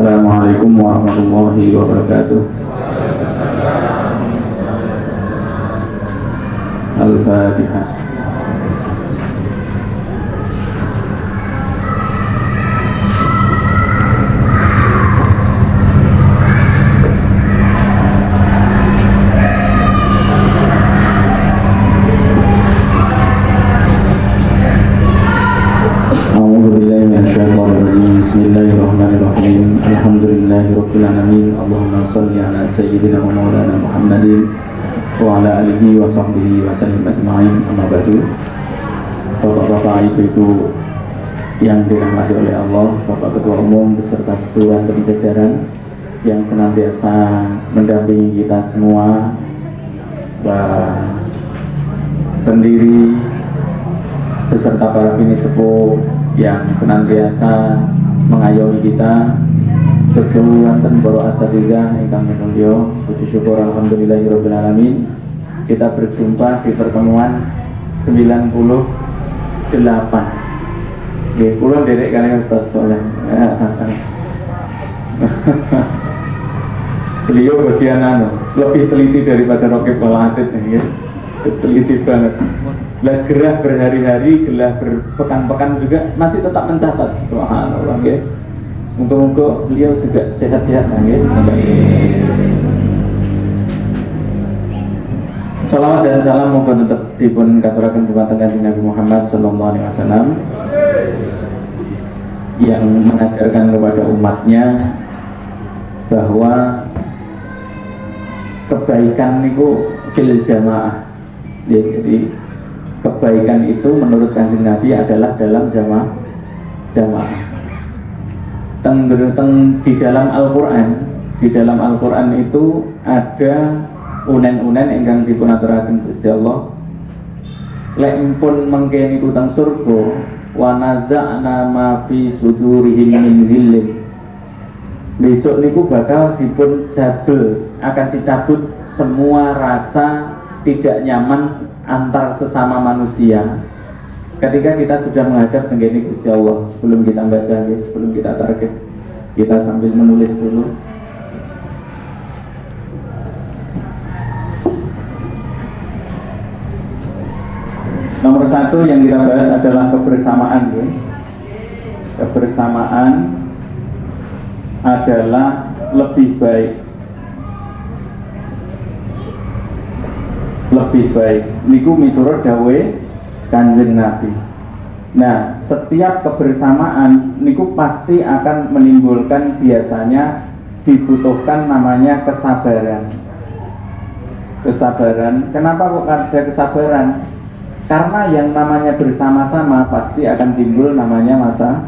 Assalamualaikum warahmatullahi wabarakatuh. Al-Fatihah. Bismillahirrahmanirrahim. Alhamdulillahirabbil alamin. Allahumma shalli ala sayyidina wa maulana Muhammadin wa ala alihi wa sahbihi wa sallim ajma'in. Amma ba'du. Bapak-bapak, ibu-ibu yang dirahmati oleh Allah, Bapak Ketua Umum beserta seluruh jajaran yang senantiasa mendampingi kita semua, Pak pendiri beserta para pinisepuh yang senantiasa mengayomi kita, wonten para asatidzah ingkang minulya, puji syukur alhamdulillahirabbil alamin. Kita berjumpa di pertemuan 98. Nggih, kula nderek kalih Ustaz Soleh. Beliau bagian anu, lebih teliti daripada Rokib wal Atid nggih. Teliti banget. Lah gerah berhari-hari, gelah berpekan-pekan juga masih tetap mencatat. Subhanallah nggih. Moga-moga beliau juga sehat-sehat nggih. Salawat dan salam moga tetap dipun katuraken dhumateng Kanjeng Nabi Muhammad sallallahu alaihi wasallam yang mengajarkan kepada umatnya bahwa kebaikan niku fil jamaah. Ya, jadi kebaikan itu menurut Kanjeng Nabi adalah dalam jamaah. Jamaah. Teng, teng, di dalam Al-Qur'an, di dalam Al-Qur'an itu ada unen-unen ingkang dipunaturaken Gusti Allah. Lek pun mengke niku teng surga, wa naza'na ma fi sudurihim min ghillin. Besok niku bakal dipun jabel, akan dicabut semua rasa tidak nyaman antar sesama manusia. Ketika kita sudah menghadap tenggene Gusti Allah, sebelum kita baca, ya, sebelum kita target, kita sambil menulis dulu. Nomor satu yang kita bahas adalah kebersamaan, ya. Kebersamaan adalah lebih baik. Lebih baik. Niku miturut dawuhe Kanjeng Nabi. Nah, setiap kebersamaan niku pasti akan menimbulkan, biasanya dibutuhkan namanya kesabaran. Kesabaran. Kenapa kok ada kesabaran? Karena yang namanya bersama-sama pasti akan timbul namanya masalah.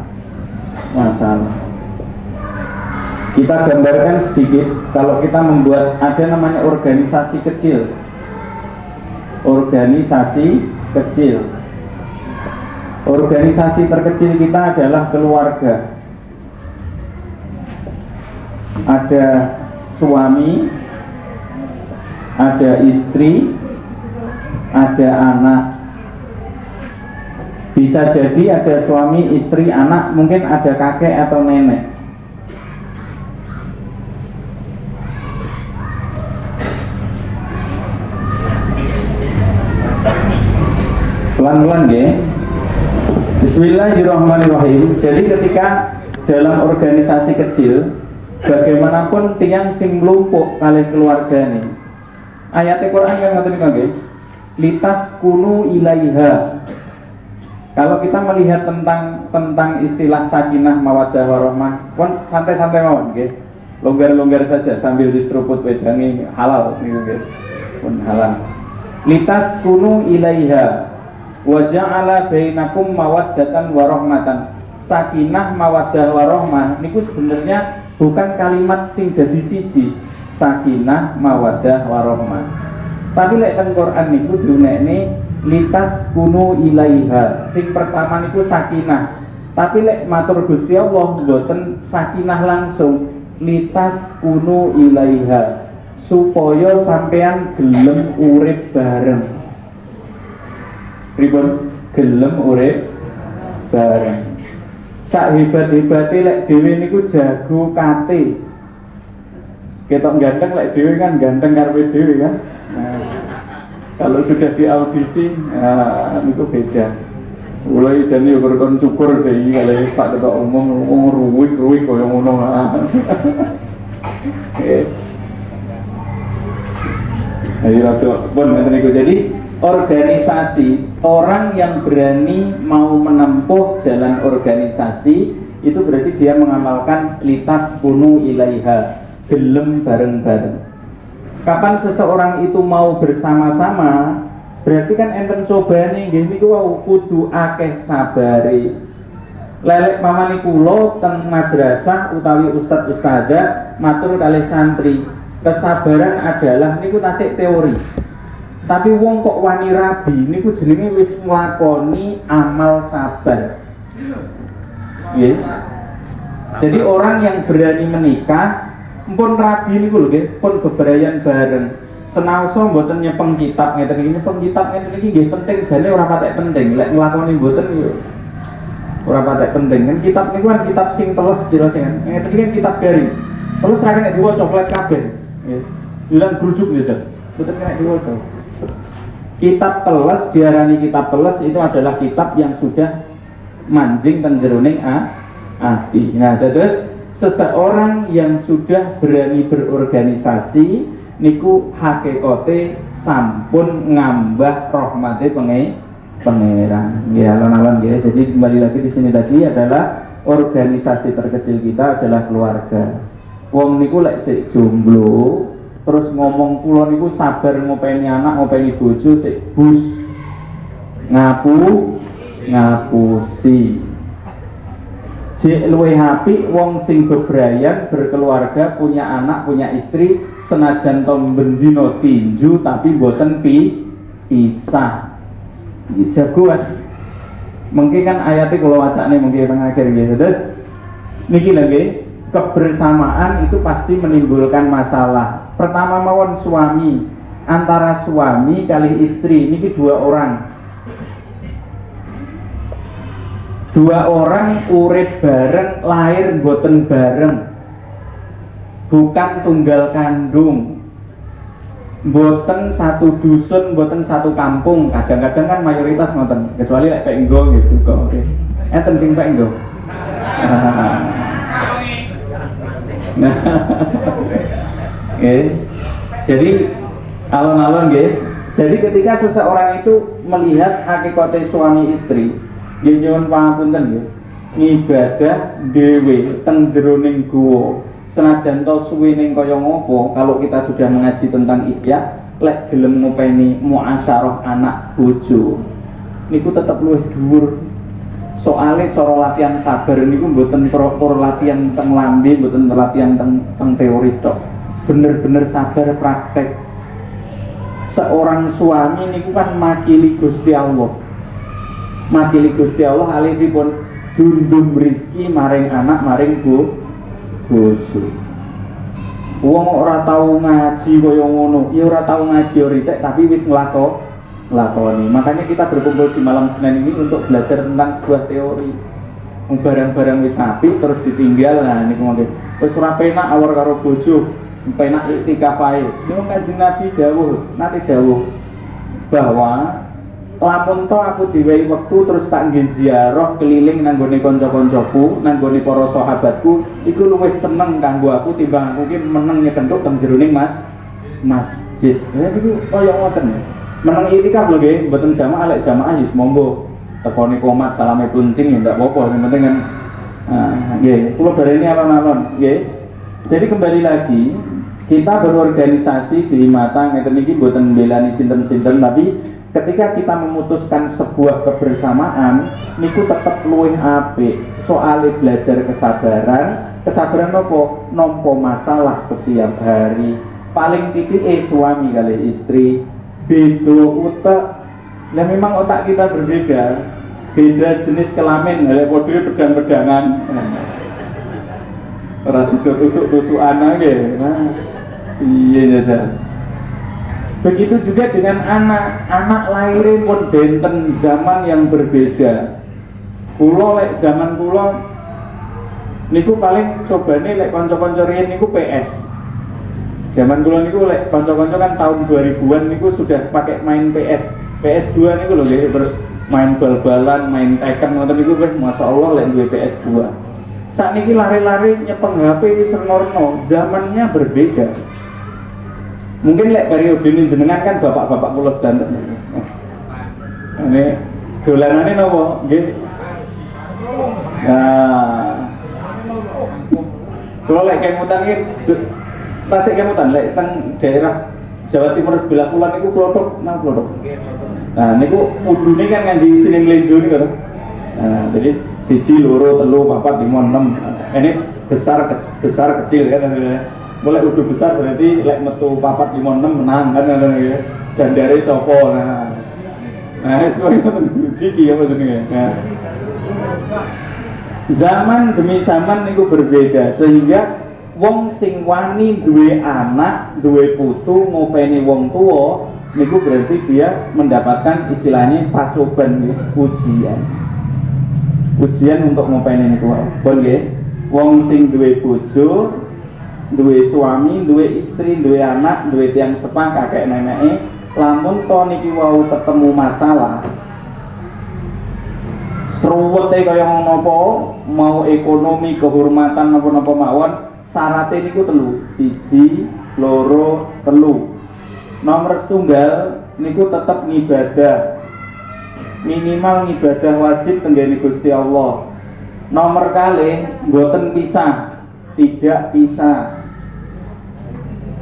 Kita gambarkan sedikit, kalau kita membuat ada namanya organisasi kecil. Organisasi kecil. Organisasi terkecil kita adalah keluarga. Ada suami, ada istri, ada anak. Bisa jadi ada suami, istri, anak, mungkin ada kakek atau nenek. Pelan-pelan ya. Bismillahirrahmanirrahim. Jadi ketika dalam organisasi kecil, bagaimanapun tiang sing mlumpuk kalih keluarga nih. Ayat Quran yang ngoten niku nggih. Litaskunu ilaiha. Kalau kita melihat tentang tentang istilah sakinah mawaddah warahmah, pun santai-santai mawon nggih. Longgar-longgar saja sambil diseruput wedange halal niku nggih. Pun halal. Litaskunu ilaiha wa ja'ala bainakum mawaddatan warahmatan. Sakinah mawaddah warahmah niku sebenarnya bukan kalimat sing dadi siji. Sakinah mawaddah warahmah. Tapi lek teng Quran niku diunekne litaskunu ilaiha. Sing pertama niku sakinah. Tapi lek matur Gusti Allah mboten sakinah langsung, litaskunu ilaiha, supaya sampean gelem urip bareng. Pripun? Gelem urip bareng. Sak hebat-hebate lek dhewe niku jago kate. Ketok ganteng, lek dhewe kan ganteng karepe dhewe kan. Nah, kalau sudah di audisi, nah, niku beda. Mulai jane yo kon syukur deh iki kalih Pak Ketua Umum ruwik-ruwik kaya ngono. Oke. Ayo rada pun ngeten niku. Jadi organisasi, orang yang berani mau menempuh jalan organisasi itu berarti dia mengamalkan litaskunu ilaiha, gelem bareng-bareng. Kapan seseorang itu mau bersama-sama, berarti kan enten cobane nggih niku wau, kudu akeh sabare. Lek pamane kula teng madrasah utawi ustad ustadzah matur kalih santri, kesabaran adalah niku tasik teori. Tapi wong kok wani rabi niku jenenge wis nglakoni amal sabar. Nggih. Jadi orang yang berani menikah pun rabi niku lho nggih, pun bebrayan bareng. Senaosa mboten nyepeng kitab ngeten iki, nyepeng kitab ngeten iki nggih penting, jane ora patek penting. Lek nglakoni mboten yo ora patek penting. Kan kitab niku kan kitab sing teles jelas kan. Ngeten iki kan kitab garing. Teles ra kena diwaca plet kabeh. Nggih. Bilang grujuk nggih, Jan. Mboten kena diwaca. Kitab teles diarani kitab teles itu adalah kitab yang sudah manjing teng jeroning ati. Nah, terus seseorang yang sudah berani berorganisasi niku hakikate sampun ngambah rahmate Pangeran. Ya, alon-alon ya. Jadi kembali lagi di sini tadi adalah organisasi terkecil kita adalah keluarga. Wong niku lek sik jomblo terus ngomong kula niku sabar ngopeni anak, ngopeni bojo sik bus ngapu ngapusi. Jek luwih apik wong sing bebrayan berkeluarga, punya anak, punya istri, senajan to bendino tinju tapi boten pisah. Iki jagoan. Mungkin kan ayatnya kalau wacane mungkin teng akhir gitu. Terus niki lagi kebersamaan itu pasti menimbulkan masalah. Pertama mawon suami, antara suami kalih istri niki dua orang. Dua orang urip bareng, lahir mboten bareng. Bukan tunggal kandung. Mboten satu dusun, mboten satu kampung. Kadang-kadang kan mayoritas ngoten, kecuali lek penggo gitu kok. Oke. Enten sing penggo. Nah. Oke. Jadi alon-alon nggih. Jadi ketika seseorang itu melihat hakikate suami istri, nggih nyuwun pangapunten nggih. Ngibadah dhewe teng jeroning guwa. Senajan to suwene kaya ngopo, kalau kita sudah mengaji tentang ihya, lek gelem ngopeni muasyarah anak bojo niku tetep luwih dhuwur. Soale cara latihan sabar niku mboten pro latihan teng lambe, mboten latihan teng teng teori tok. Bener-bener sabar praktek. Seorang suami niku kan makili Gusti Allah. Makili Gusti Allah alihipun dundum rizki maring anak maring bojo. Wong ora tau ngaji kaya ngono, ya ora tau ngaji ora tapi wis nglakoni. Makanya kita berkumpul di malam Senin ini untuk belajar tentang sebuah teori. Barang-barang wis apik terus ditinggal, nah niku mangke. Wis ora penak awor karo bojo, penak iktikaf ae. Niku Kanjeng Nabi dawuh, nate dawuh bahwa lamun to aku diwehi wektu terus tak nggih ziarah keliling nang gone kanca-kancaku, nang gone para sahabatku, iku luwih seneng kanggo aku timbang aku ki meneng nyekentuk teng jeroning masjid. Ya niku kaya ngoten. Meneng itikaf lho nggih, mboten jamaah, lek jamaah ya monggo. Tekone komat salame pluncing ya ndak apa-apa, yang penting kan nah, nggih, kula bareni alon-alon nggih. Jadi kembali lagi kita berorganisasi di mata ngeten iki mboten mbelani sinten-sinten, tapi ketika kita memutuskan sebuah kebersamaan niku tetep luwih apik. Soale belajar kesabaran, kesabaran nopo? Nompo masalah setiap hari. Paling titik suami kalih istri beda utek. Lah memang otak kita berbeda, beda jenis kelamin, lha padha pedang-pedangan. Ora sida tusuk-tusukan nggih. Nah, iya ya. Begitu juga dengan anak, anak lahirnya pun benten zaman yang berbeda. Kulo lek zaman kulo Niku paling cobane lek kanca-kanca riyen niku PS. Zaman kula niku lek kanca-kanca kan tahun 2000-an niku sudah pakai main PS. PS2 niku lho nggih, terus main bal-balan, main Tekken ngoten niku wis masyaallah lek duwe PS2. Sakniki lari-lari nyepeng HP wis reno, zamannya berbeda. Mungkin lek periode ini jenengan kan bapak-bapak kula sedanten. Ini dolanane napa? Nggih. Nah, kalau lek kemutan iki tasik kemutan lek teng daerah Jawa Timur sebelah kulon niku klothok, nang klothok. Nah, niku udune kan ngangge isine mlenjo niku to. Nah, jadi siji, loro, telu, papat, lima, enam. Ini besar kecil, besar kecil kan. Mulai udu besar berarti lek metu papat, lima, enam menang kan ngono ya. Jandare sapa? Nah. Nah, sesuai ngoten niku ya jenenge. Nah. Zaman demi zaman niku berbeda sehingga wong sing wani duwe anak, duwe putu ngopeni wong tua niku berarti dia mendapatkan istilahnya pacoban nggih, ujian. Ujian untuk ngopeni niku wae. Pun nggih, wong sing duwe bojo, duwe suami, duwe istri, duwe anak, duwe tiyang sepah kakek neneke, lamun to niki wau ketemu masalah sruwete kaya ngopo, mau ekonomi, kehormatan napa-napa mawon, syaratnya niku telu, siji, loro, telu. Nomor setunggal niku tetep ngibadah, minimal ngibadah wajib tenggene Gusti Allah. Nomor kalih mboten pisah, tidak pisah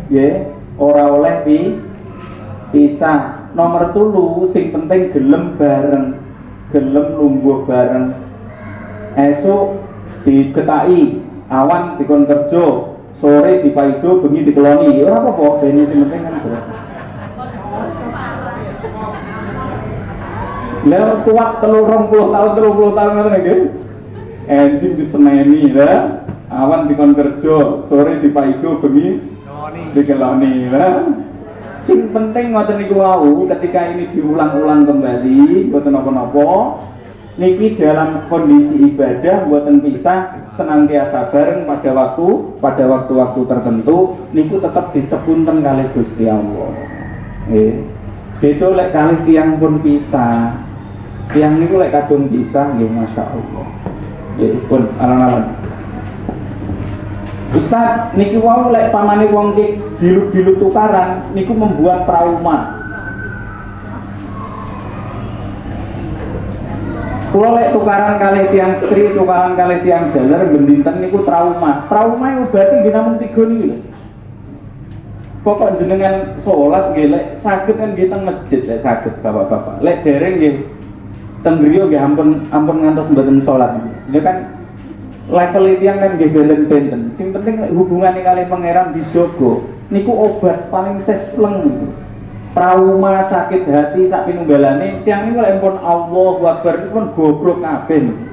ya, ora oleh pisah. Nomor telu sing penting gelem bareng, gelem lungguh bareng. Esuk diketaki, awan dikon kerja, sore dipaido, bengi dikeloni, ora apa-apa, dene sing penting kan berat. Lah kuat 30 tahun, 30 tahun ngoten nggih. Enjing diseneni lah, awan dikon kerja, sore dipaido, bengi dikeloni lah. Sing penting ngoten niku wau, ketika ini diulang-ulang kembali, mboten napa-napa, niki dalam kondisi ibadah mboten pisah, senantiasa bareng pada waktu-waktu tertentu niku tetap disepunten kalih Gusti Allah. Nggih. Beda lek kalih tiyang pun pisah. Tiyang niku lek kadung pisah nggih masyaallah. Nggih pun alon-alon. Ustaz, niki wau lek pamane wong ki dilu-dilu tukaran niku membuat trauma. Kula lek tukaran kalih tiyang estri, tukaran kalih tiyang jaler bendinten niku trauma. Trauma obate nggih namung tiga niki lho. Pokok jenengan sholat nggih lek saged kan nggih teng masjid lek saged bapak-bapak. Lek dereng nggih teng griya nggih ampun ampun ngantos mboten sholat. Ini kan level tiyang kan nggih benten-benten. Sing penting lek hubungane kalih pangeran dijogo niku obat paling cespleng niku. Trauma sakit hati sak pinunggalane tiyang niku lek pun Allahu Akbar niku pun goblok kabeh niku.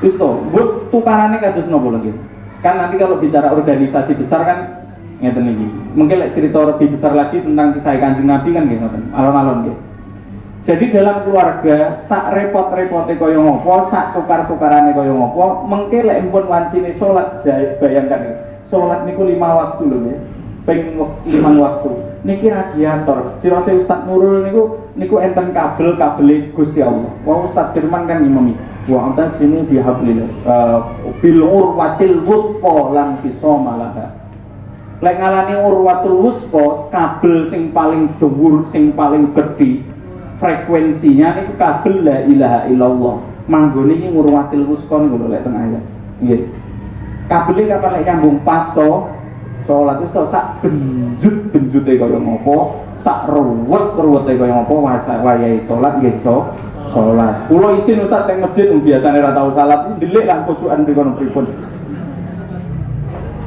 Wis to, mbok tukarane kados napa lho nggih? Kan nanti kalau bicara organisasi besar kan ngeten iki. Mungkin lek cerita lebih besar lagi tentang kisah Kanjeng Nabi kan nggih ngoten, alon-alon nggih. Jadi dalam keluarga sak repot-repote kaya ngopo, sak tukar-tukarane kaya ngopo, mengke lek pun wancine salat, bayangkan nggih. Salat niku 5 waktu lho nggih. Ping 5 waktu. Niki radiator. Cirose Ustaz Nurul niku niku enten kabel kabele Gusti Allah. Wong Ustaz Firman kan ngimami. Wa atasimu bihablillah bil urwatil wuthqa lam fisama laha. Lek ngalani urwatul wuthqa, kabel sing paling dhuwur, sing paling gedhi frekuensinya niku kabel la ilaha illallah. Manggone iki urwatil wuthqa niku lho lek teng ayat. Nggih. Kabele kapan lek nyambung pas so salat wis to sak benjut-benjute kaya ngopo, sak ruwet-ruwete kaya ngopo wayahe salat nggih salat. Kula isin Ustaz teng masjid biasane ra tau salat, ndelik lah pojokan mriku pripun.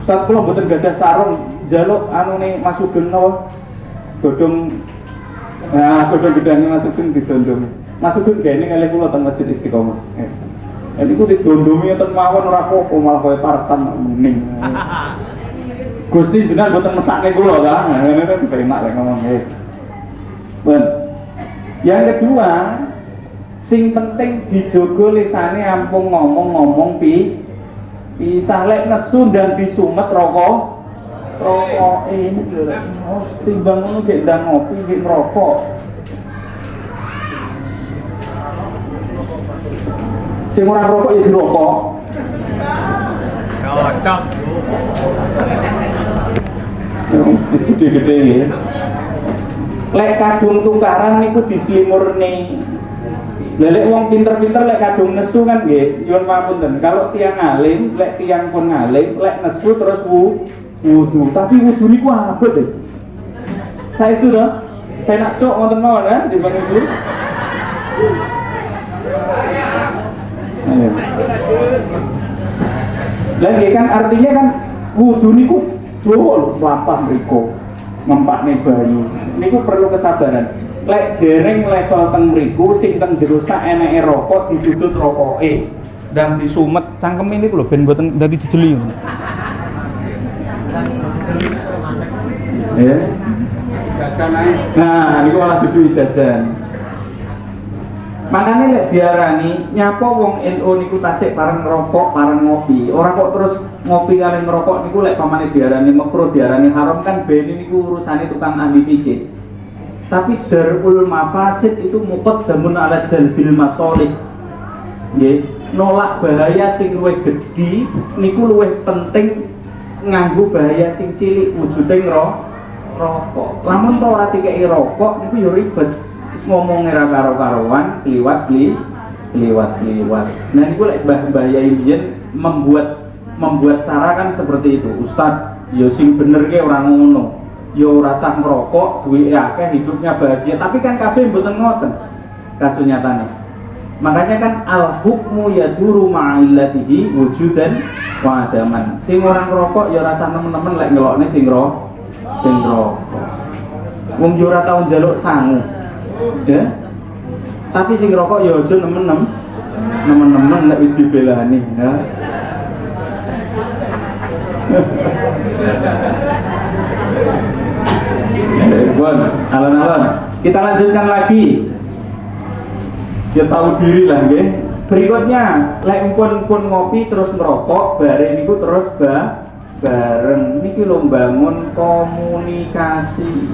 Ustaz kula mboten gadah sarung, njaluk anune Mas Sugeng napa? Godhong. Nah, godhong gedhange Mas Sugeng didondongi. Mas Sugeng gene kalih kula teng Masjid Istiqomah. Lha niku didondomi wonten mawon ora apa-apa malah kaya Tarsan mening. Gusti jenengan mboten mesakne kula ta. Ngene kan penak lek ngomong nggih. Ben. Yang kedua, Sing penting dijogo lisane ampun ngomong-ngomong pisah lek nesu dan disumet rokok. Rokok ini lho. Oh, timbang ngono gek ndang ngopi gek ngerokok. Sing ora ngerokok ya dirokok. Cocok. Wis gede-gede nggih. Lek kadung tukaran niku dislimurne. Lha lek wong pinter-pinter lek kadung nesu kan nggih, nyuwun pamunten. Kalau tiyang alim, lek tiyang pun ngalim, lek nesu terus wudu. Tapi wudu niku abot e. Saestu to? Penak cok ngoten mawon kan timbang ibu. Ayo. Lah nggih kan artinya kan wudu niku dawa lho mlampah mriku ngempakne bayi. Niku perlu kesabaran. Lek dereng level teng mriku sing teng jero sak eneke rokok didudut rokoke dan disumet cangkeme niku lho ben mboten dadi jejeli ngono. Ya. Jajan ae. Nah, niku malah dudu jajan. Makanya lek diarani nyapa wong NU niku tasik pareng ngerokok, pareng ngopi. Ora kok terus ngopi kali ngerokok niku lek pamane diarani makruh, diarani haram kan ben niku urusane tukang ahli fikih. Tapi darul mafasid itu muqaddamun ala jalbil masolih. Nggih, nolak bahaya sing luwih gedhi niku luwih penting nganggo bahaya sing cilik wujude rokok. Lamun to ora dikeki rokok niku ya ribet. Wis ngomong ora karo-karoan, kliwat-kliwat. Nah niku lek Mbah Yai biyen membuat cara kan seperti itu. Ustaz, ya sing bener ke ora ngono. Ya ora sah ngerokok, duwike akeh, hidupnya bahagia. Tapi kan kabeh mboten ngoten kasunyatane. Makanya kan al hukmu yaduru ma'illatihi wujudan wa adaman. Sing ora ngerokok ya ora sah nemen-nemen lek ngelokne sing rokok. Wong yo ora tau njaluk sangu. Ya. Tapi sing rokok ya aja nemen-nemen lek wis dibelani ya. Bon, alon-alon. Kita lanjutkan lagi. Ya tahu diri lah nggih. Berikutnya, lek pun ngopi terus ngerokok, bare niku terus bareng niki lho bangun komunikasi.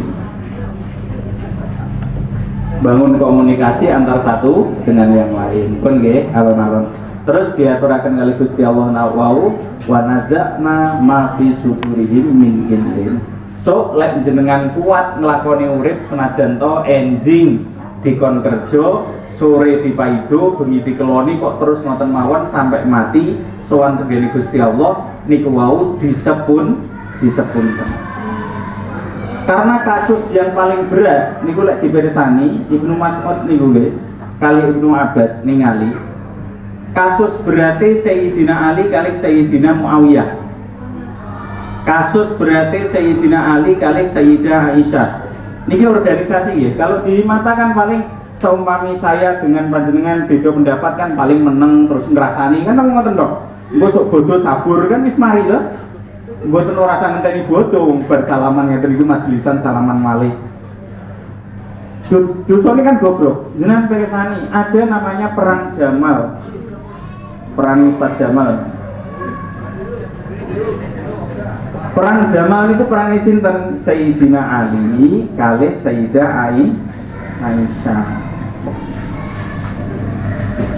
Bangun komunikasi antar satu dengan yang lain. Pun nggih, alon-alon. Terus diaturaken kali Gusti Allah wau wa naza'na ma fi sudurihim min ghillin. So lek jenengan kuat nglakoni urip senajan to enjing dikon kerja, sore dipaido, bengi dikeloni kok terus ngoten mawon sampai mati sowan tenggene Gusti Allah niku wau disepunten. Karena kasus yang paling berat niku lek dipirsani Ibnu Mas'ud niku nggih, kali Ibnu Abbas ningali kasus berarti Sayyidina Ali kali Sayyidina Muawiyah. Kasus berarti Sayyidina Ali kali Sayyidah Aisyah. Niki organisasi nggih. Kalau di mata kan paling seumpami saya dengan panjenengan beda pendapat kan paling meneng terus ngrasani kan ngoten tok. Engko sok bodoh sabur kan wis mari to. Mboten ora usah ngenteni bodoh wong bar salaman ngeten iku majelisan salaman malih. Dosane kan goblok. Jenengan pirsani ada namanya perang Jamal. Perang Ustaz Jamal. Perang Jamal itu perang sinten? Sayyidina Ali kalih Sayyidah Aisyah.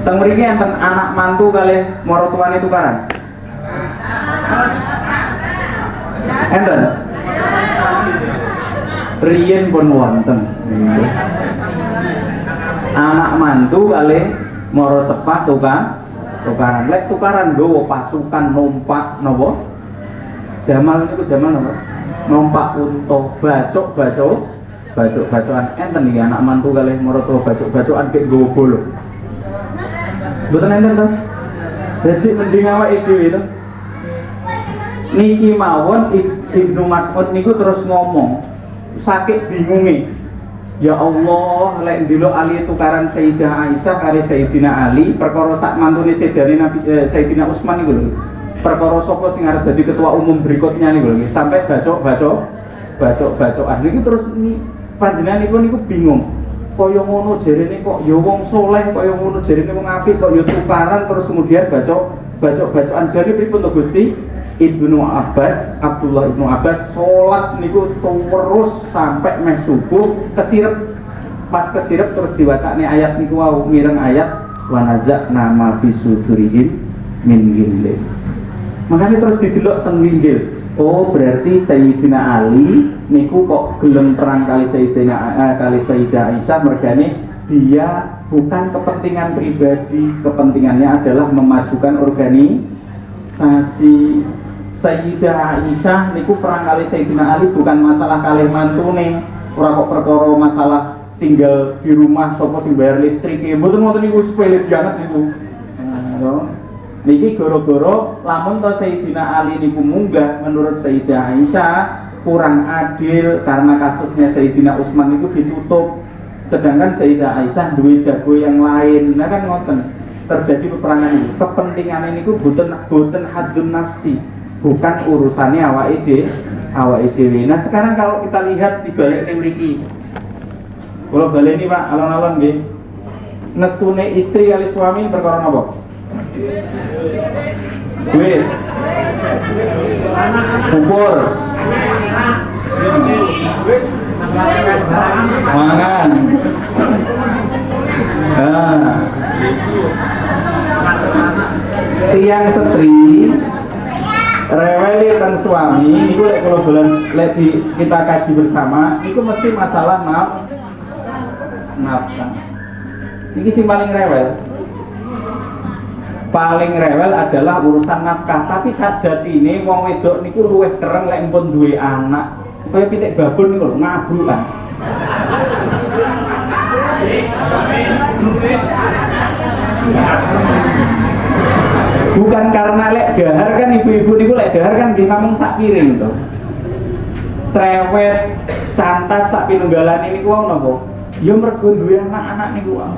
Teng mriki enten anak mantu kalih maratuwane tukaran. Enten. Riyen pun wonten. Anak mantu kalih mara sepah tukaran. Lek tukaran nggawa pasukan numpak napa? Jamal niku jamal napa? Numpak unta, bacok-bacokan. Enten iki anak mantu kalih maratuwa bacok-bacokan gek nggawa bolo. Mboten enten to? Dadi mending awake dhewe to. Niki mawon Ibnu Mas'ud niku terus ngomong sakit bingunge. Ya Allah, lek ndelok Ali tukaran Sayyidah Aisyah karo Sayyidina Ali, perkara sak mantune Sayyidina Nabi Sayyidina Utsman niku lho. Perkara sapa sing arep dadi ketua umum berikutnya niku lho, sampai bacok-bacokan niku terus panjenenganipun niku bingung. Kaya ngono jarene kok ya wong soleh, kaya ngono jarene wong apik kok ya tukaran, terus kemudian bacok-bacokan jare pripun to Gusti? Ibnu Abbas, Abdullah Ibnu Abbas salat niku terus sampai meh subuh kesirep. Pas kesirep terus diwacane ayat niku wau, mireng ayat wa naza'na ma fi sudurihim min ghillin. Makanya terus didelok teng nginggil. Oh, berarti Sayyidina Ali niku kok gelem perang kali Sayyidina, kali Sayyidah Aisyah mergane dia bukan kepentingan pribadi, kepentingannya adalah memajukan organisasi. Sayyidah Aisyah niku perang kali Sayyidina Ali bukan masalah kalih mantune, ora kok perkara masalah tinggal di rumah sapa sing bayar listrik, mboten ngoten niku, sepele banget niku. Nah, niki goro-goro lamun to Sayyidina Ali niku munggah menurut Sayyidah Aisyah kurang adil karena kasusnya Sayyidina Utsman itu ditutup, sedangkan Sayyidah Aisyah duwe jago yang lain. Nah, kan ngoten terjadi peperangan itu. Kepentingan ini ku boten boten haddun nafsi, bukan urusannya awake dhewe, awake dhewe. Nah, sekarang kalau kita lihat di balik ning mriki, kula baleni, Pak, alon-alon nggih. Nesune istri kali suami perkara napa? Duit, pupur, mangan. Nah, tiang estri rewel teng suami niku lek kula bulan lek kita kaji bersama niku mesti masalah nafkah. Iki sing paling rewel, paling rewel adalah urusan nafkah. Tapi sajatine wong wedok niku luwih kereng lek pun duwe anak, kaya pitik babon niku lho, ngabrukan. Bukan karena lek dahar kan ibu-ibu niku lek dahar kan nggih namung sak piring to. Cerewet, cantas sak pinunggalan niku wong napa? Ya mergo duwe anak-anak niku wong.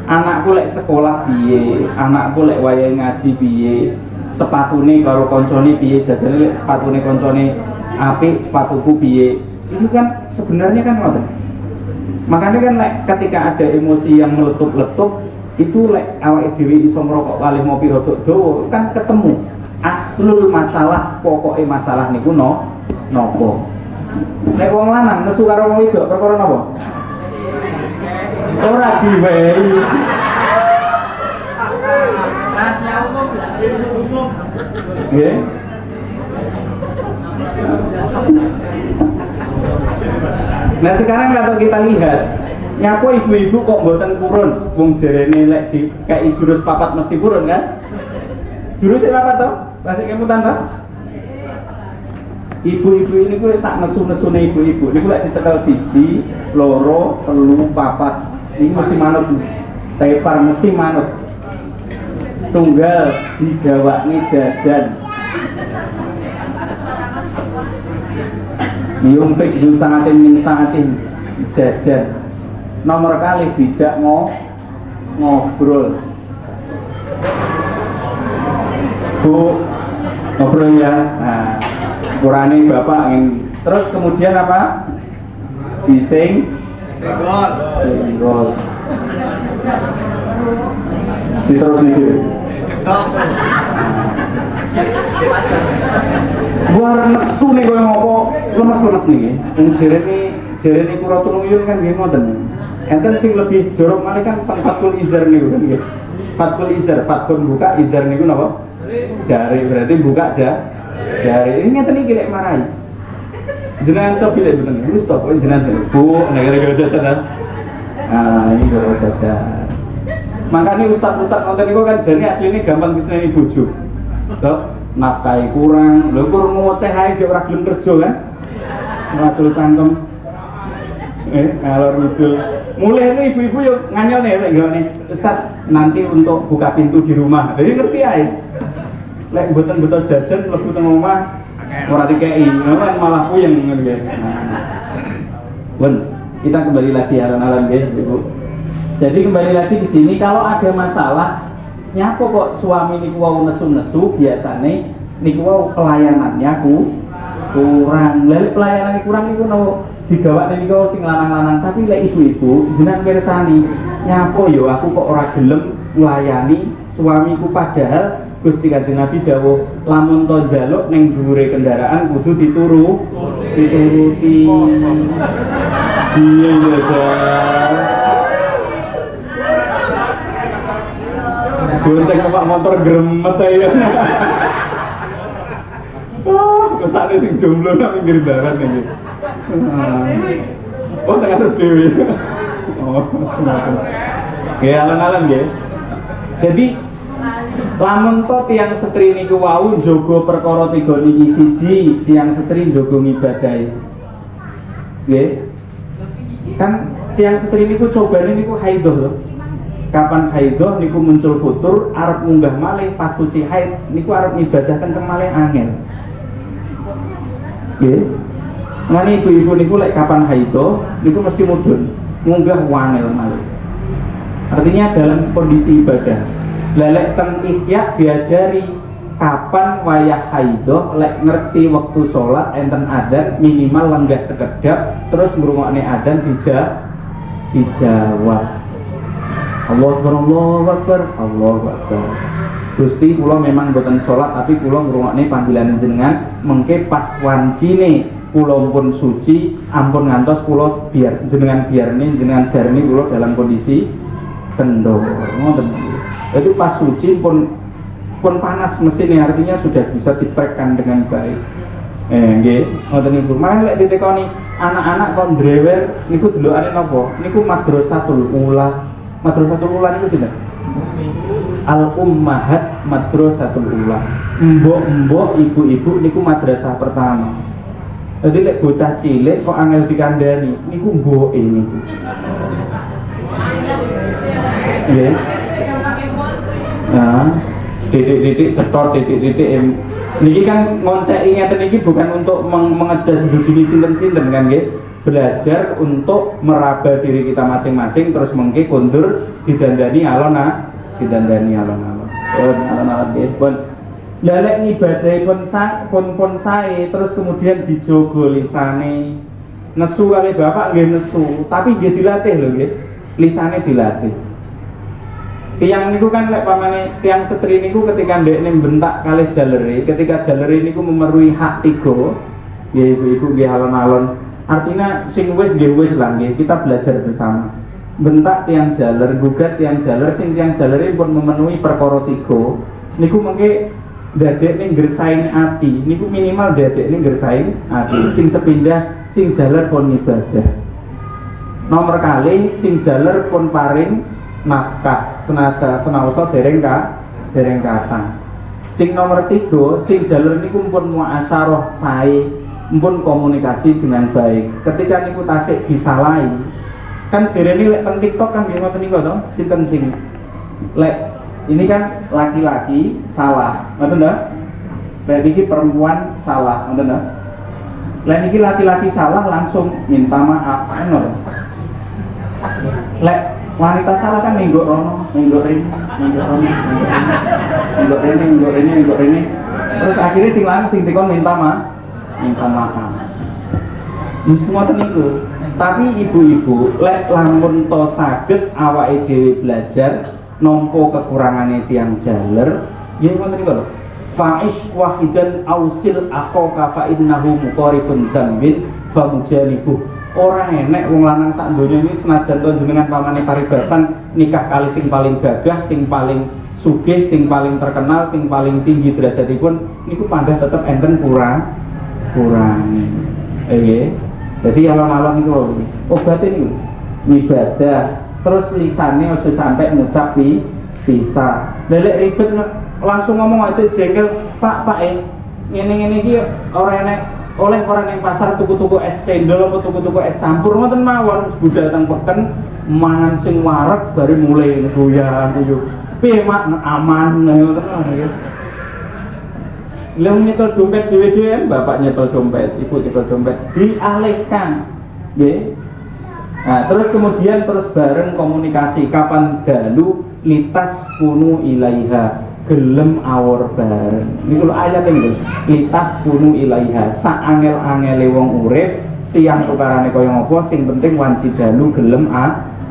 Anakku lek sekolah piye, anakku lek wayahe ngaji piye, sepatune karo koncone piye, jajane lek sepatune koncone apik, sepatuku piye. Itu kan sebenarnya kan ngoten. Makanya kan lek ketika ada emosi yang meletup-letup itu lek awake dhewe iso ngrokok kalih ngopi rodok dawa kan ketemu aslul masalah, pokoke masalah niku no nopo. Nek wong lanang nesu karo wong wedok perkara napa? Ora diwehi. Rahasia umum, umum. Nggih. Nah, sekarang kalau kita lihat, nyapo ibu-ibu kok mboten purun, wong jerene lek dikeki jurus papat mesti purun kan? Jurus papat to? Masih kemutan to? Ibu-ibu ini kuwi sak nesu-nesune ibu-ibu niku lek dicekel siji, loro, telu, papat, ini mesti manut. Tepar mesti manut. Tunggal digawakne jajan. Yumfik zu saatin min saatin jajan. Nomor kali dijak ngobrol. Bu, ngobrol ya. Nah, kurane bapak ingin. Terus kemudian apa? Bising, Senggol. Senggol. Diterus nih. Cetok. Wah, nesu nih koyo ngopo, lemes-lemes nih. Wong jerene kula tulung kan nggih ngoten. Enten sing lebih jorok malih kan teng Fathul Izar niku kan nggih. Fathul Izar, Fathul buka, Izar niku napa? Jari, berarti buka jari. Ini ngeten iki lek marahi. Jenengan cobi lek mboten. Wis to, pokoke jenengan. Bu, nek gara-gara jajan ta. Nah, ini gara-gara jajan. Makanya ustad-ustad nonton niku kan jane asline gampang diseneni bojo. Toh, nafkahi kurang, lho kur ngoceh ae gek ora gelem kerja kan. Ngadul cangkem. Ngalor ngidul. Mulai ini ibu-ibu yo nganyel nih lek nggone. Ustad, nanti untuk buka pintu di rumah. Jadi ngerti ae. Lek mboten beto jajan mlebu teng omah ora dikei, kan malah puyeng ngono nggih. Nah. Bun, kita kembali lagi alon-alon nggih, Ibu. Jadi kembali lagi di sini kalau ada masalah nyapo kok suami niku wau nesu-nesu biasane niku wau pelayanannya kurang. Lha pelayanan kurang niku nopo Digawakne niku sing lanang-lanang, tapi lek ibu-ibu jenengan mirsani, nyapo yo aku kok ora gelem nglayani suamiku, padahal Gusti Kanjeng Nabi dawuh lamun to njaluk ning dhuwure kendaraan kudu dituruti. Iya iya Jan. Gonceng numpak motor gremet ae. Oh, kesane sing jomblo nang pinggir dalan iki. Oh, tengah dhewe. Oh, semoga. Nggih, alon-alon nggih. Jadi lamun to tiyang setri niku wau njaga perkara tiga niki, siji tiyang setri njaga ngibadahi. Nggih. Kan tiyang setri niku cobane niku haidhah lho. Kapan haidhah niku muncul futur, arep munggah malih pas suci haid niku arep ngibadah kenceng malih angel. Nggih. Ngene ibu-ibu niku lek kapan haidhah niku mesti mudhun, munggah wangel malih. Artinya dalam kondisi ibadah. Lah lek teng Ihya diajari kapan wayah haidhah lek ngerti waktu sholat enten adzan minimal lenggah sekedap terus ngrungokne adzan dijawab. Allahu Akbar, Allahu Akbar, Allahu Akbar. Gusti kula memang mboten sholat tapi kula ngrungokne panggilan jenengan, mengke pas wancine kula pun suci ampun ngantos kula biar jenengan biarne jenengan jarne kula dalam kondisi kendor. Ngoten. Itu pas suci pun panas mesinnya, artinya sudah bisa ditrekkan dengan baik. Nggih, ngoten niku. Malah lek ditekoni anak-anak kok ndrewer niku delokane napa? Niku madrasatul ula. Madrasatul ula niku sinten? Al ummahat madrasatul ula. Mbok-mbok ibu-ibu niku madrasah pertama. Jadi lek bocah cilik kok angel dikandani niku mboke niku. Nggih. Nah, titik-titik cetor titik-titik niki kan ngonceki ngeten niki bukan untuk mengejas diri sinten-sinten kan nggih. Belajar untuk meraba diri kita masing-masing terus mengke kondur didandani alon ah, didandani alon-alon. Pun alon-alon nggih, pun. Lah lek ngibadahi pun pun sae terus kemudian dijogo lisane. Nesu kali bapak nggih nesu, tapi nggih dilatih lho nggih. Lisane dilatih. Tiang niku kan lek pamane tiang setri niku ketika ndekne bentak kalih jalere, ketika jalere niku memenuhi hak tiga, nggih ibu-ibu nggih alon-alon. Artinya sing wis nggih wis lah nggih, kita belajar bersama. Bentak tiang jaler, gugat tiang jaler, sing tiang jalere pun memenuhi perkara tiga, niku mengke ndadekne ngresain ati, niku minimal ndadekne ngresain ati. Sing sepindah sing jaler pun ibadah. Nomor kali sing jaler pun paring nafkah senasa senaosa dereng ka dereng katang. Sing nomor tiga sing jaler niku pun muasyarah sae, pun komunikasi dengan baik. Ketika niku tasik disalahi, kan jerene lek teng TikTok kan nggih ngoten niku to, sinten sing lek ini kan laki-laki salah, ngoten to? Lek niki perempuan salah, ngoten to? Lek niki laki-laki salah langsung minta maaf, kan ngoten. Lek wanita salah kan minggok rono, minggok rene, minggok rono, minggok rene, minggok rene, minggok rene. Terus akhirnya sing lanang sing dikon minta maaf. Wis ngoten niku. Tapi ibu-ibu lek lamun to saged awake dhewe belajar nampa kekurangane tiang jaler, nggih ngoten niku lho. Fa'ish wahidan ausil akhaka fa innahu muqarifun dzambin famujanibuh. Ora enek wong lanang sak donya ini senajan to jenengan pamane paribasan nikah kali sing paling gagah, sing paling sugih, sing paling terkenal, sing paling tinggi derajatipun niku panggah tetep enten kurang. Nggih. Jadi alon-alon niku obatnya niku ibadah, terus lisane aja sampai ngucap bisa. Lelek ribet langsung ngomong aja jengkel, Pak, Pak ngene-ngene iki ora enek oleh ora ning pasar tuku-tuku es cendol apa tuku-tuku es campur ngoten mawon, wis budal teng peken mangan sing wareg bari mulai goyang guyu. Piye Mak aman ngoten mawon nggih. Lha nyekel dompet dhewe-dhewe kan, bapak nyekel dompet, ibu nyekel dompet, dialihkan. Nggih. Nah, terus kemudian terus bareng komunikasi kapan dalu litas kunu ilaiha, gelem awor bareng. Niku lho ayat niku. Litas kunu ilaiha, sak angel-angele wong urip Siang tukarane kaya ngopo, sing penting wanci dalu gelem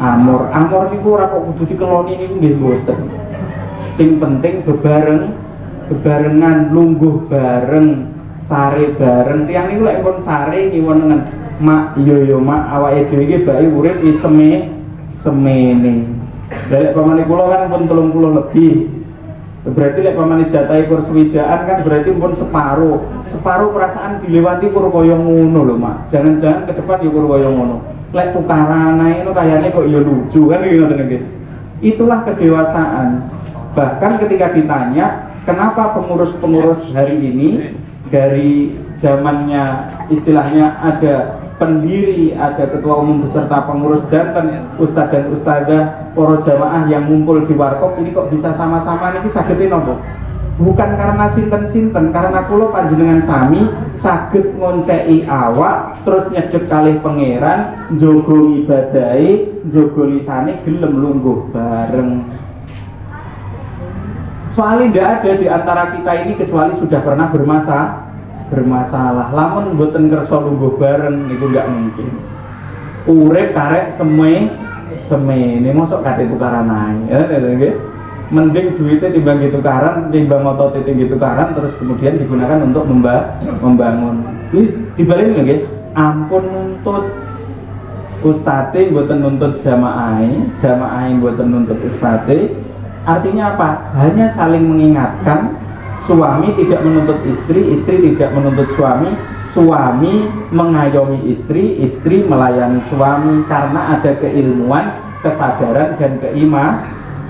amor. Amor niku ora kok kudu dikeloni niku nggih mboten. Sing penting bebarengan lungguh bareng, sare bareng. Tiyang niku lek pun sare ngiwo nengen, "Mak, iya yo Mak, awake dhewe iki bae urip wis semene." Lha lek pamane kula kan pun 30 lebih. Berarti lek pamane jatahe kur swidakan kan berarti pun separuh. Separuh perasaan dilewati kur kaya ngono lho, Mak. Jangan-jangan ke depan ya kur kaya ngono. Lek tukaran ae itu kayaknya kok ya lucu kan ngoten nggih. Itulah kedewasaan. Bahkan ketika ditanya kenapa pengurus-pengurus hari ini dari zamannya istilahnya ada pendiri, ada ketua umum beserta pengurus danten, ustadz dan ustadzah, para jamaah yang ngumpul di warkop ini kok bisa sama-sama niki sagete nopo? Bukan karena sinten-sinten, karena kula panjenengan sami saged ngonceki awak, terus nyedek kalih Pangeran, njogo ngibadahi, njogo lisane, gelem lungguh bareng. Soalnya tidak ada di antara kita ini kecuali sudah pernah bermasalah. Lamun mboten kersa lungguh bareng niku nggak mungkin. Urip karek semene mosok kate tukaran ae. Ya nggih. Mending duitnya timbang tukaran, timbang otote tinggi tukaran terus kemudian digunakan untuk membangun. Ini dibalik nggih. Ampun nuntut ustate mboten nuntut jamaah, jamaah mboten nuntut ustate. Artinya apa? Hanya saling mengingatkan. Suami tidak menuntut istri, istri tidak menuntut suami, suami mengayomi istri, istri melayani suami karena ada keilmuan, kesadaran dan keimanan.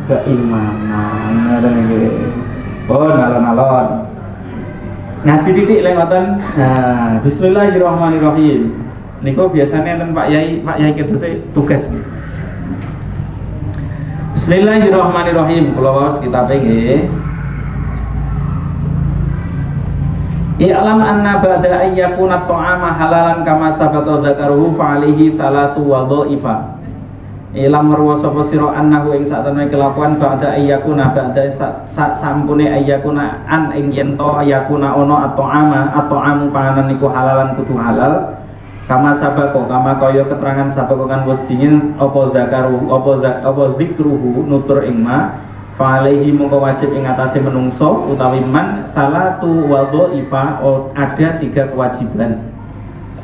Ngoten nggih. Oh, alon-alon. Ngaji titik lek ngoten. Nah, bismillahirrahmanirrahim. Niku biasanya enten Pak Yai, Pak Yai ketuse tugas nggih. Bismillahirrahmanirrahim. Kula waos kitabe nggih. I'lam anna ba'da an yakuna ta'ama halalan kama sabaqa dzakaruhu fa alaihi thalathu wadha'ifa. I'lam marwa sapa sira annahu ing saktemene kelakuan ba'da an yakuna ba'da sak sampune ayyakuna an ing yen to yakuna ono at-ta'ama at-ta'amu panganan iku halalan kudu halal kama sabako kama kaya keterangan sabako kan wis dingin apa zakaru apa zikruhu nutur ing ma fa alaihi mongko wajib ing atase menungso utawi man salatu wadhaifa, ada tiga kewajiban.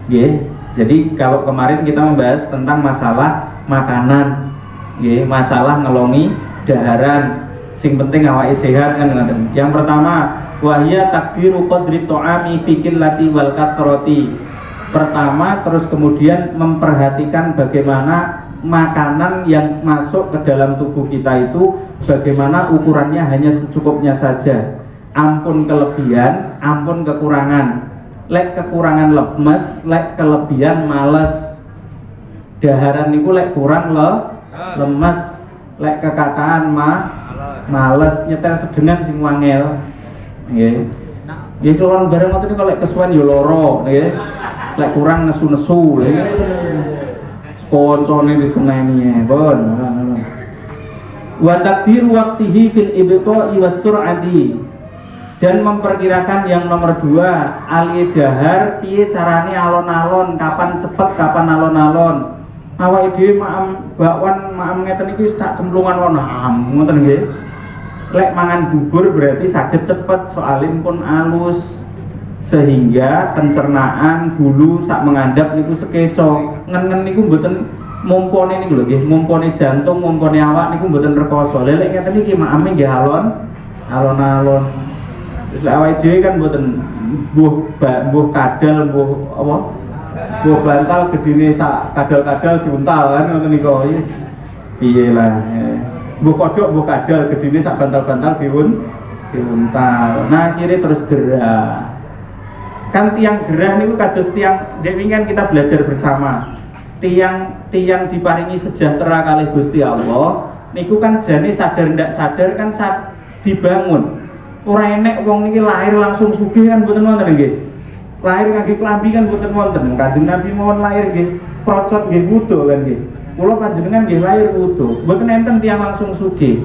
Nggih. Jadi kalau kemarin kita membahas tentang masalah makanan, nggih, masalah ngelongi daharan. Sing penting awake sehat kan ngoten. Yang pertama, wahya takdiru qadri ta'ami fi qillati wal kathrati. Pertama, terus kemudian memperhatikan bagaimana makanan yang masuk ke dalam tubuh kita itu bagaimana ukurannya hanya secukupnya saja. Ampun kelebihan, ampun kekurangan. Lek kekurangan lemes, lek kelebihan males. Daharan niku lek kurang lemes, lek kekatahan males, nyetel sedengan sing wangel. Nggih. Nggih keluar bareng ngoten niku lek kesuwen ya lara, nggih. Lek kurang nesu-nesu, nggih. Koncone diseneni, pun. Wa taqdiru waqtihi fil ibqa'i was sur'ati. Dan memperkirakan yang nomor dua, ali dahar piye carane alon-alon, kapan cepet, kapan alon-alon. Awake dhewe maem bakwan, maem ngeten iki wis tak cemplungan wono am, ngoten nggih. Lek mangan bubur berarti saged cepet soalin pun alus sehingga pencernaan bulu sak mengandap niku sekeco. Ngen-ngen niku mboten mumpone niku lho nggih, mumpone jantung, mumpone awak niku mboten rekoso. Lek ngeten iki maeme nggih alon alon-alon. Terus lek awake dhewe kan mboten mbuh kadal, mbuh apa? Mbuh bantal gedine sak kadal-kadal diuntal kan ngoten niku. Yes. Piye lah. Mbuh kodhok, mbuh kadal gedine sak bantal-bantal diuntal. Nah, akhirnya terus gerah. Kan tiang gerah niku kados tiang dek wingi kan kita belajar bersama. Tiang-tiang diparingi sejahtera kalih Gusti Allah niku kan jane sadar ndak sadar kan saat dibangun. Ora enek wong niki lahir langsung sugih kan mboten wonten nggih. Lahir ngangge klambi kan mboten wonten. Kanjeng Nabi mawon lahir nggih procot nggih wudo kan nggih. Kula panjenengan nggih lahir wudo. Mboten enten tiyang langsung sugih.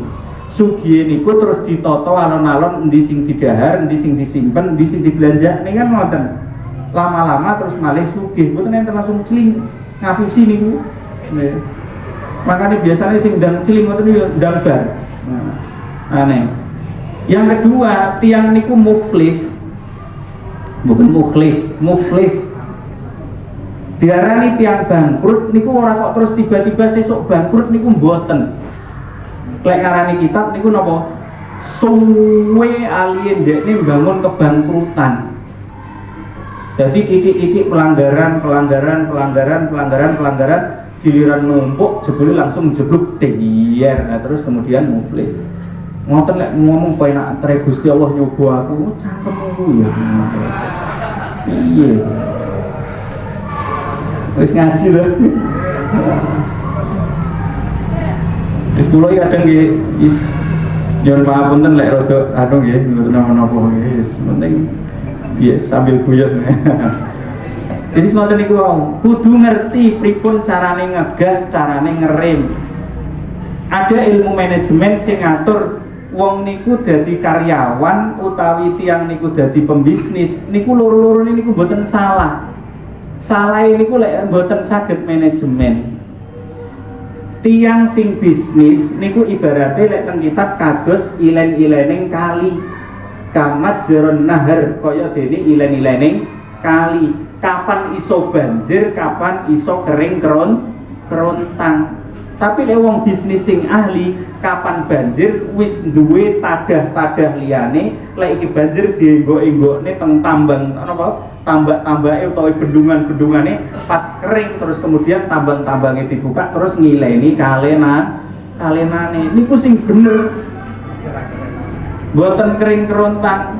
Sugih niku terus ditata alon-alon endi sing didahar, endi sing disimpen, endi sing dibelanjakne kan ngoten. Lama-lama terus malih sugih. Mboten enten langsung cling ngapusi niku. Nggih. Makanya biasanya sing ndang cling ngoten niku ndang bar. Nah, aneh. Yang kedua, tiang niku muflis. Bukan mukhlis, muflis. Diarani tiang bangkrut niku ora kok terus tiba-tiba sesuk bangkrut niku mboten. Lek ngarani kitab niku napa? Suwe alien dekne bangun kebangkrutan. Jadi titik-titik pelanggaran, pelanggaran, pelanggaran, pelanggaran, pelanggaran, giliran numpuk jebule langsung jeblok dier. Nah, terus kemudian muflis. Ngoten lek ngomong penak tre Gusti Allah nyoba aku, cangkemmu ya. Iya. Wis ngaji lho. Wis kula iki kadang nggih is nyuwun pangapunten lek rada anu nggih mboten napa-napa nggih wis penting nggih sambil guyon. Jadi ngoten niku wau, kudu ngerti pripun carane ngegas, carane ngerem. Ada ilmu manajemen sing ngatur wong niku dadi karyawan utawi tiang niku dadi pembisnis niku loro-loro niku mboten salah. Salah niku lek mboten saged manajemen. Tiang sing bisnis niku ibaratnya lek teng kitab kados ilen-ilening kali. Kamajron nahar kaya dene ilen-ilening kali. Kapan iso banjir, kapan iso kering kerontang. Tapi lek wong bisnis sing ahli, kapan banjir wis duwe tadah-tadah liyane, lek iki banjir dienggok-enggokne teng tambang napa? Tambak-tambake utawa bendungan-bendungane pas kering terus kemudian tambang-tambangnya dibuka terus ngileni kalenane. Niku sing bener. Mboten kering kerontang.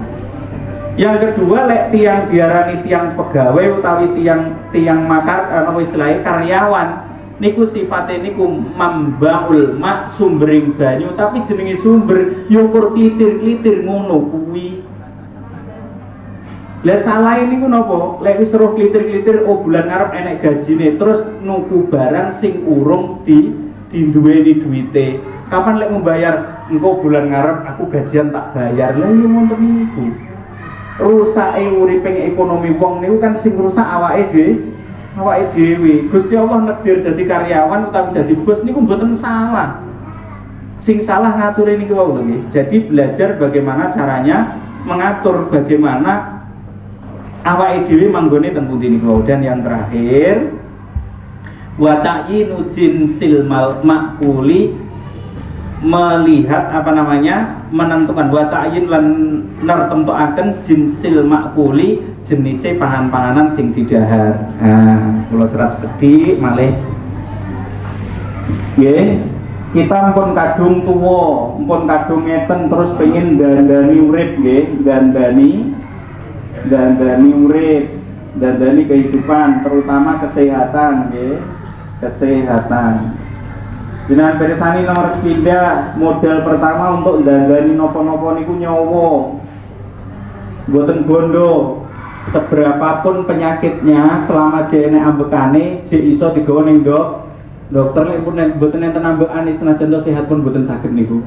Yang kedua lek tiang diarani tiang pegawai utawi tiang tiang makar apa istilahnya karyawan niku sifatnya niku mambaul mak sumbering banyu, tapi jenenge sumber yo kur klitir-klitir ngono kuwi. Lah salah niku napa? Lek wis roh klitir-klitir, oh bulan ngarep enek gajine, terus nuku barang sing urung di diduweni duwite. Kapan lek membayar? Engko bulan ngarep aku gajian tak bayar. Lah yo ngoten niku. Rusake uripe ekonomi wong niku kan sing rusak awake dhewe. Awake dhewe. Gusti Allah nekdir dadi karyawan utawi dadi bos niku mboten salah. Sing salah ngature niku wau lho nggih. Jadi belajar bagaimana caranya mengatur, bagaimana awake dhewe manggone teng pundi niku wau. Dan yang terakhir, wa ta'yinu jinsil makuli, melihat apa namanya, menentukan wa ta'yin lan nertemtokaken jinsil makuli, jenise pangan-panganan sing didahar. Nah, kula serat sekedhik malih nggih. Kita pun kadung tuwa, pun kadung ngeten terus pengen dandani urip nggih, dandani dandani urip, dandani kehidupan, terutama kesehatan nggih, kesehatan. Jenengan pirsani nomor sepindah, modal pertama untuk dandani nopo-nopo niku nyawa. Mboten bondo. Seberapapun penyakitnya selama jene ambekane jek iso digawa ning dokter. Lek pun mboten enten ambekane, senajan to sehat pun mboten saged niku.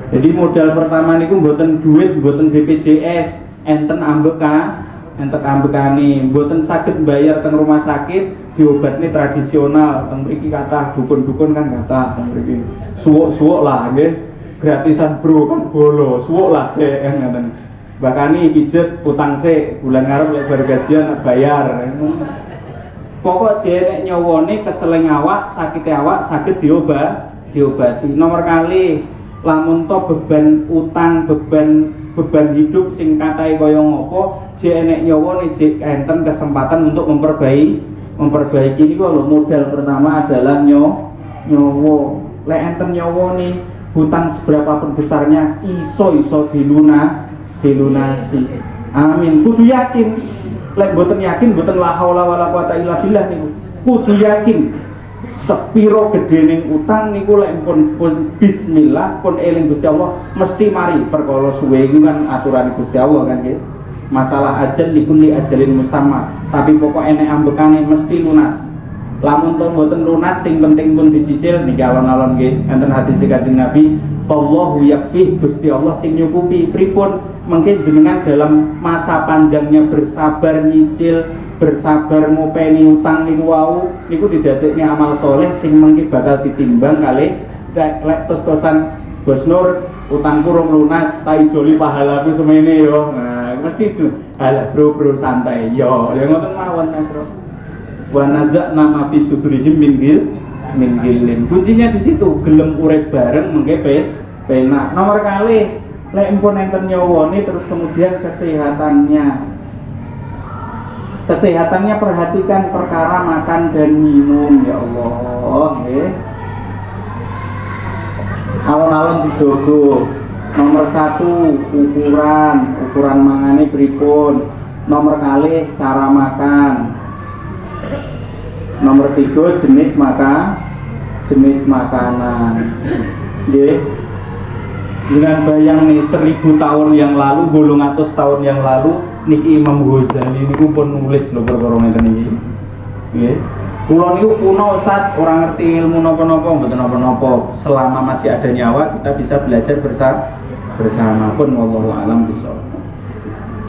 Jadi modal pertama niku mboten duit, mboten BPJS, enten ambeka, enten ambekane, mboten saged bayar teng rumah sakit, diobatne tradisional. Teng mriki kathah dukun-dukun kan kathah teng mriki. Suwuk-suwuk lah nggih. Gratisan bro kan bolo, suwuk lah sik kan ngoten. Bakani pijet utang sik, bulan ngarep lek bar gajian bayar. Pokok jek nyawane keseleng awak, sakite awak saged diobati. Nomor kali, lamun to beban utang, beban beban hidup sing kathah kaya ngopo, jek enek nyawane jek enten kesempatan untuk memperbaiki niku lho. Modal pertama adalah nyawa. Lek enten nyawane, hutang seberapa pun besarnya iso-iso dilunasi. Amin. Kudu yakin. Lek mboten yakin mboten la haula wala quwata illa billah niku. Kudu yakin. Sepiro gedening utang niku lek pun bismillah, pun eling Gusti Allah mesti mari. Perkara suwe iku kan aturan Gusti Allah kan nggih. Masalah ajal likulli ajalin musamma, tapi pokok enek ambekane mesti lunas. Lamun to mboten lunas, sing penting pun dicicil niki alon-alon nggih. Enten hadis Kanjeng Nabi, فالله يكفيه, Gusti Allah sing nyukupi. Pripun? Mungkin jenengan dalam masa panjangnya bersabar nyicil, bersabar ngopeni utang niku wau, niku didadekne amal soleh sing mengki bakal ditimbang kalih lek lek tos-tosan, "Bos Nur, utangku rong lunas, tak ijoli pahalaku semene yo." Nah, mesti itu, "Alah bro, bro, santai yo." Ya ngoten mawon, bro. ونزعنا ما في صدورهم من غل من غل. Kuncinya di situ, gelem urip bareng mengke penak. Nomor kalih, lek empun enten nyawane, terus kemudian kesehatannya. Kesehatannya perhatikan perkara makan dan minum, ya Allah, nggih. Alon-alon dijogo. Nomor satu ukuran, ukuran mangane pripun. Nomor kalih cara makan. Nomor tiga jenis makanan. Nggih. Jangan bayang nih, 1000 tahun yang lalu, 800 tahun yang lalu, niki Imam Ghazali niku pun nulis lho perkara ngeten iki. Nggih. Kula niku kuno, Ustaz, ora ngerti ilmu napa-napa, mboten napa-napa. Selama masih ada nyawa, kita bisa belajar bersama, bersama pun. والله أعلم بالصواب.